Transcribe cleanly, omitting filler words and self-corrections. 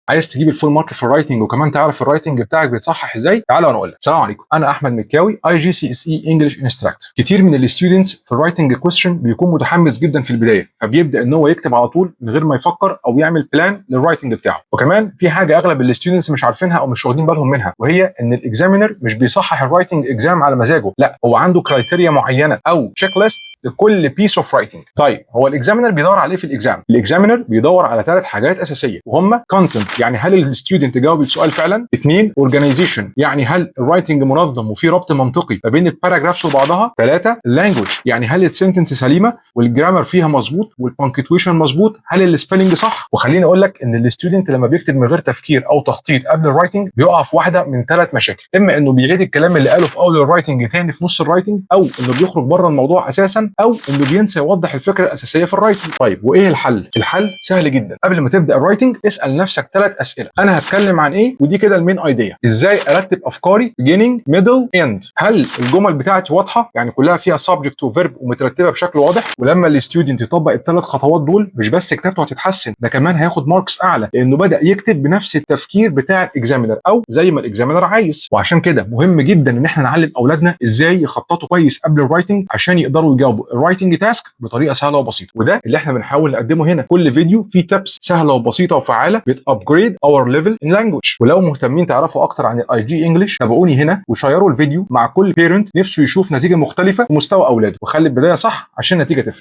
عايز تجيب ال full mark في ال writing وكمان تعرف ال writing بتاعك بيتصحح ازاي؟ تعالى وانا اقول لك. السلام عليكم، انا احمد مكاوي، IGCSE English instructor. كتير من ال students في ال writing question بيكون متحمس جدا في البدايه، فبيبدا ان هو يكتب على طول من غير ما يفكر او يعمل plan لل writing بتاعه. وكمان في حاجة اغلب ال students مش عارفينها او مش واخدين بالهم منها، وهي ان ال examiner مش بيصحح ال writing exam على مزاجه، لا، هو عنده criteria معينة او checklist لكل piece of writing. طيب، هو ال examiner بيدور على ايه في ال exam؟ ال examiner بيدور على ثلاث حاجات اساسيه، وهم content، يعني هل ال student جاوب السؤال فعلا؟ اثنين، organization، يعني هل ال writing منظم وفي ربط منطقي ما بين ال paragraphs وبعضها؟ ثلاثه، language، يعني هل ال sentence سليمة وال grammar فيها مظبوط وال punctuation مظبوط؟ هل ال spelling صح؟ وخليني اقول لك ان ال student لما بيكتب من غير تفكير او تخطيط قبل ال writing بيقع في واحدة من ثلاث مشاكل: اما انه بيعيد الكلام اللي قاله في اول ال writing تاني في نص ال writing، او انه بيخرج بره الموضوع اساسا، او انه بينسى يوضح الفكرة الاساسية في ال writing. طيب، وايه الحل؟ الحل سهل جدا. قبل ما تبدا ال writing اسال نفسك ثلاث اسئله: انا هتكلم عن ايه؟ ودي كده ال main idea. ازاي ارتب افكاري؟ beginning، middle، end. هل الجمل بتاعتي واضحه؟ يعني كلها فيها subject و verb ومترتبه بشكل واضح. ولما ال student يطبق الثلاث خطوات دول، مش بس كتابته هتتحسن، ده كمان هياخد marks اعلى، لانه بدا يكتب بنفس التفكير بتاع ال examiner او زي ما ال examiner عايز. وعشان كده مهم جدا ان احنا نعلم اولادنا ازاي يخططوا كويس قبل ال writing عشان يقدروا يجاوبوا ال writing task بطريقة سهلة وبسيطه، وده اللي احنا بنحاول نقدمه هنا. كل فيديو فيه tips سهلة وبسيطة وفعاله بت upgrade our level in language. ولو مهتمين تعرفوا اكتر عن ال IG English، تابعوني هنا وشيروا الفيديو مع كل parent نفسه يشوف نتيجة مختلفة في مستوى اولاده، وخلي البداية صح عشان النتيجة تفرق.